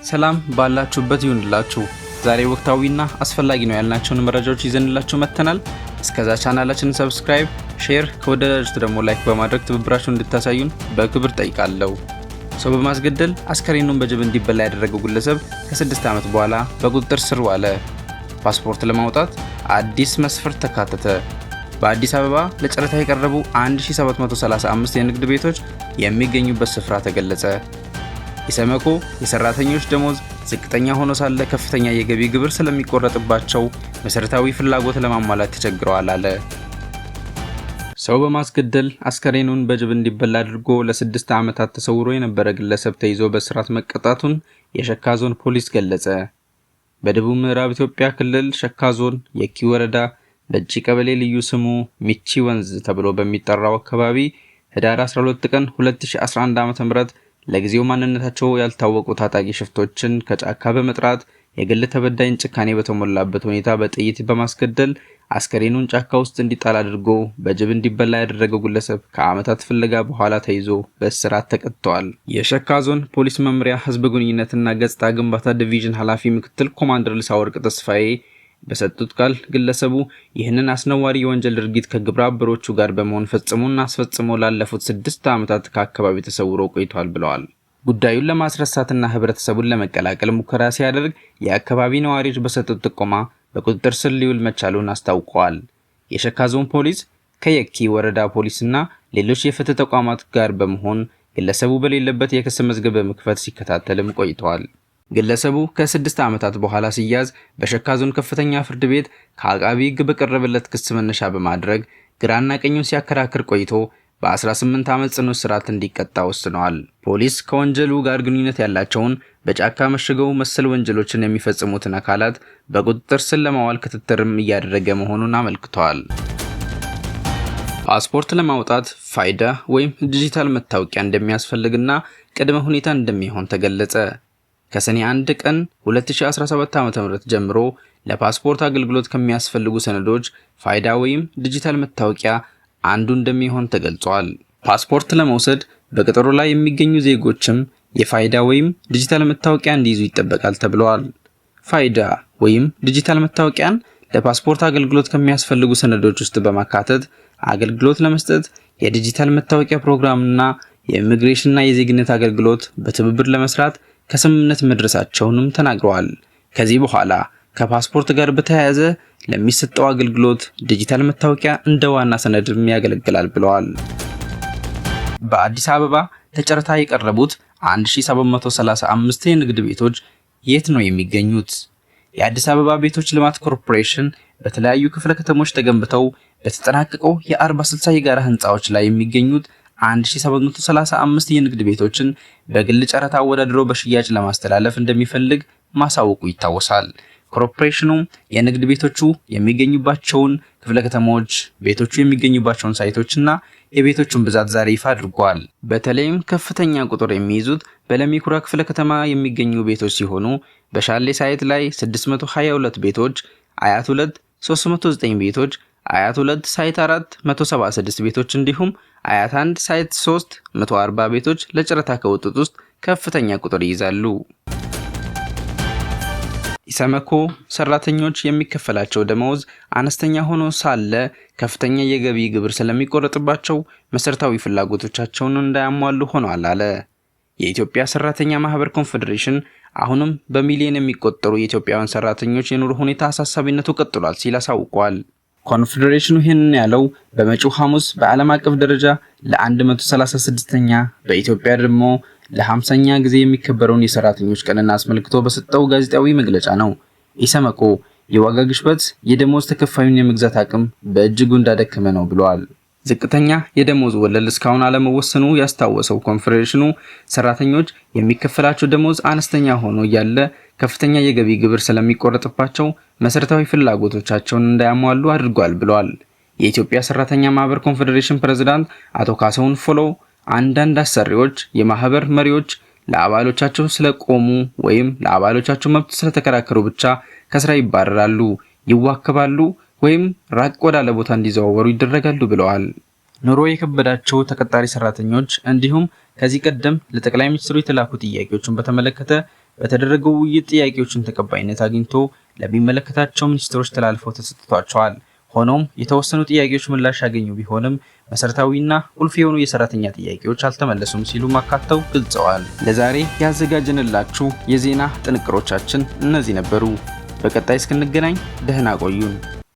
ሰላም ባላችሁበት ይሁንላችሁ። ዛሬ ወቅታዊና አስፈላጊ ነው ያልናቸውን መረጃዎች ይዘንላችሁ መጥተናል። እስከዛ ቻናላችንን subscribe፣ share ከወደዳችሁት ደግሞ like በማድረግ ትብብራችሁን እንድታሳዩን በክብር ጠይቃለሁ። ሰው በማስገደል አስከሬኑን በጅብ እንዲበላ ያደረገው ግለሰብ ከ6 ዓመት በኋላ በቁጥጥር ስር ዋለ። ፓስፖርት ለማውጣት አዲስ መስፈርት ተካተተ። በአዲስ አበባ ለጨረታ የቀረቡ 1735 የንግድ ቤቶች የሚገኙበት ስፍራ ተገለጸ። ኢሰመኮ የሰራተኞች ደሞዝ ዝቅተኛ ሆኖ ሳለ ከፍተኛ የገቢ ግብር ስለሚቆረጥባቸው መሰረታዊ ፍላጎት ለማሟላት ተቸግረዋል አለ። ሰው በማስገደል አስከሬኑን በጅብ እንዲበላ አድርጎ ለ6 ዓመታት ተሰውሮ የነበረ ግለሰብ ተይዞ በእስራት መቀጣቱን የሸካ ዞን ፖሊስ ገለጸ። በደቡብ ምዕራብ ኢትዮጵያ ክልል ሸካ ዞን የኪ ወረዳ በእጂ ቀበሌ ልዩ ስሙ ሚቺ ወንዝ ተብሎ በሚጠራው አካባቢ ህዳር 12 ቀን 2011 ዓ.ም ለጊዜው ማንነታቸው ያልታወቁ ታጣቂ ሽፍቶችን ከጫካ በመጥራት የግል ተበዳይን ጭካኔ በተሞላበት ሁኔታ በጥይት በማስገደል አስከሬኑን ጫካ ውስጥ እንዲጣል አድርጎ በጅብ እንዲበላ ያደረገው ግለሰብ ከዓመታት ፍለጋ በኋላ ተይዞ በእስራት ተቀጥቷል። የሸካ ዞን ፖሊስ መምሪያ ህዝብ ግንኙነትና ገጽታ ግንባታ ዲቪዥን ኃላፊ ምክትል ኮማንደር ልሳወርቅ ተስፋዬ በሰጡት ቃል ግለሰቡ ይህንን አስነዋሪ የወንጀል ድርጊት ከግብረ አበሮቹ ጋር በመሆን ፈጽሞና አስፈጽሞ ላለፉት 6 ዓመታት ከአካባቢ ተሰውሮ ቆይቷል ብለዋል። ጉዳዩን ለማስረሳትና ህብረተሰቡን ለመቀላቀል ሙከራ ሲያደርግ የአካባቢ ነዋሪዎች በሰጡት ጥቆማ በቁጥጥር ስር ሊውል መቻሉን አስታውቀዋል። የሸካ ዞን ፖሊስ ከየኪ ወረዳ ፖሊስና ሌሎች የፍትህ ተቋማት ጋር በመሆን ግለሰቡ በሌለበት የክስ መዝገብ በመክፈት ሲከታተልም ቆይተዋል። ግለሰቡ ከ6 ዓመታት በኋላ ሲያዝ በሸካ ዞን ከፍተኛ ፍርድ ቤት ከአቃቢ ሕግ በቀረበለት ክስ መነሻ በማድረግ ግራና ቀኙን ሲያከራክር ቆይቶ በ18 ዓመት ጽኑ እስራት እንዲቀጣ ወስነዋል። ፖሊስ ከወንጀሉ ጋር ግንኙነት ያላቸውን በጫካ መሽገው መሰል ወንጀሎችን የሚፈጽሙትን አካላት በቁጥጥር ስር ለማዋል ክትትልም እያደረገ መሆኑን አመልክተዋል። ፓስፖርት ለማውጣት ፋይዳ ወይም ዲጂታል መታወቂያ እንደሚያስፈልግና ቅድመ ሁኔታ እንደሚሆን ተገለጸ። ከሰኔ 1 ቀን 2017 ዓ.ም ጀምሮ ለፓስፖርት አገልግሎት ከሚያስፈልጉ ሰነዶች ፋይዳ ወይም ዲጂታል መታወቂያ አንዱ እንደሚሆን ተገልጿል። ፓስፖርት ለመውሰድ በቀጠሮ ላይ የሚገኙ ዜጎችም የፋይዳ ወይም ዲጂታል መታወቂያ እንዲይዙ ይጠበቃል ተብለዋል። ፋይዳ ወይም ዲጂታል መታወቂያን ለፓስፖርት አገልግሎት ከሚያስፈልጉ ሰነዶች ውስጥ በማካተት አገልግሎት ለመስጠት የዲጂታል መታወቂያ ፕሮግራምና የኢሚግሬሽንና የዜግነት አገልግሎት በትብብር ለመስራት ከስምምነት መድረሳቸውንም ተናግረዋል። ከዚህ በኋላ ከፓስፖርት ጋር በተያያዘ ለሚሰጠው አገልግሎት ዲጂታል መታወቂያ እንደ ዋና ሰነድም ያገለግላል ብለዋል። በአዲስ አበባ ለጨረታ የቀረቡት 1735 የንግድ ቤቶች የት ነው የሚገኙት? የአዲስ አበባ ቤቶች ልማት ኮርፖሬሽን በተለያዩ ክፍለ ከተሞች ተገንብተው በተጠናቀቀው የ40/60 የጋራ ህንፃዎች ላይ የሚገኙት 1735 የንግድ ቤቶችን በግል ጨረታ አወዳድሮ በሽያጭ ለማስተላለፍ እንደሚፈልግ ማሳወቁ ይታወሳል። ኮርፖሬሽኑ የንግድ ቤቶቹ የሚገኙባቸውን ክፍለ ከተሞች፣ ቤቶቹ የሚገኙባቸውን ሳይቶችና የቤቶቹን ብዛት ዛሬ ይፋ አድርጓል። በተለይም ከፍተኛ ቁጥር የሚይዙት በለሚ ኩራ ክፍለ ከተማ የሚገኙ ቤቶች ሲሆኑ በሻሌ site ላይ 622 ቤቶች፣ አያት 2 309 ቤቶች፣ አያት 2 site 4 176 ቤቶች እንዲሁም አያት 1 site 3 140 ቤቶች ለጨረታ ከወጡት ውስጥ ከፍተኛ ቁጥር ይይዛሉ። ኢሰመኮ ሰራተኞች የሚከፈላቸው ደመወዝ አነስተኛ ሆኖ ሳለ ከፍተኛ የገቢ ግብር ስለሚቆረጥባቸው መሰረታዊ ፍላጎቶቻቸውን እንዳያሟሉ ሆኗል አለ። የኢትዮጵያ ሰራተኛ ማህበር ኮንፌዴሬሽን አሁንም በሚሊዮን የሚቆጠሩ የኢትዮጵያውያን ሰራተኞች የኑሮ ሁኔታ አሳሳቢነቱ ቀጥሏል ሲል አሳውቋል። ኮንፌዴሬሽኑ ይህንን ያለው በመጪው ሐሙስ በዓለም አቀፍ ደረጃ ለ136ኛ በኢትዮጵያ ደግሞ ለ50ኛ ጊዜ የሚከበረውን የሰራተኞች ቀንን አስመልክቶ በሰጠው ጋዜጣዊ መግለጫ ነው። ኢሰመኮ የዋጋ ግሽበት የደሞዝ ተከፋዩን የመግዛት አቅም በእጅጉ እንዳደከመ ነው ብለዋል። ዝቅተኛ የደሞዝ ወለል እስካሁን አለመወሰኑ ያስታወሰው ኮንፌዴሬሽኑ ሰራተኞች የሚከፈላቸው ደሞዝ አነስተኛ ሆኖ እያለ ከፍተኛ የገቢ ግብር ስለሚቆረጥባቸው መሰረታዊ ፍላጎቶቻቸውን እንዳያሟሉ አድርጓል ብለዋል። የኢትዮጵያ ሰራተኛ ማህበር ኮንፌዴሬሽን ፕሬዝዳንት አቶ ካሳሁን ፎሎ አንዳንድ አሰሪዎች የማህበር መሪዎች ለአባሎቻቸው ስለቆሙ ወይም ለአባሎቻቸው መብት ስለተከራከሩ ብቻ ከስራ ይባረራሉ፣ ይዋከባሉ ወይም ራቅ ወዳለ ቦታ እንዲዘዋወሩ ይደረጋሉ ብለዋል። ኑሮ የከበዳቸው ተቀጣሪ ሰራተኞች እንዲሁም ከዚህ ቀደም ለጠቅላይ ሚኒስትሩ የተላኩ ጥያቄዎችን በተመለከተ በተደረገው ውይይት ጥያቄዎችን ተቀባይነት አግኝቶ ለሚመለከታቸው ሚኒስትሮች ተላልፈው ተሰጥቷቸዋል። ሆኖም የተወሰኑ ጥያቄዎች ምላሽ ያገኙ ቢሆንም መሰረታዊና ቁልፍ የሆኑ የሰራተኛ ጥያቄዎች አልተመለሱም ሲሉ አካተው ገልጸዋል። ለዛሬ ያዘጋጀንላችሁ የዜና ጥንቅሮቻችን እነዚህ ነበሩ። በቀጣይ እስክንገናኝ ደህና ቆዩን።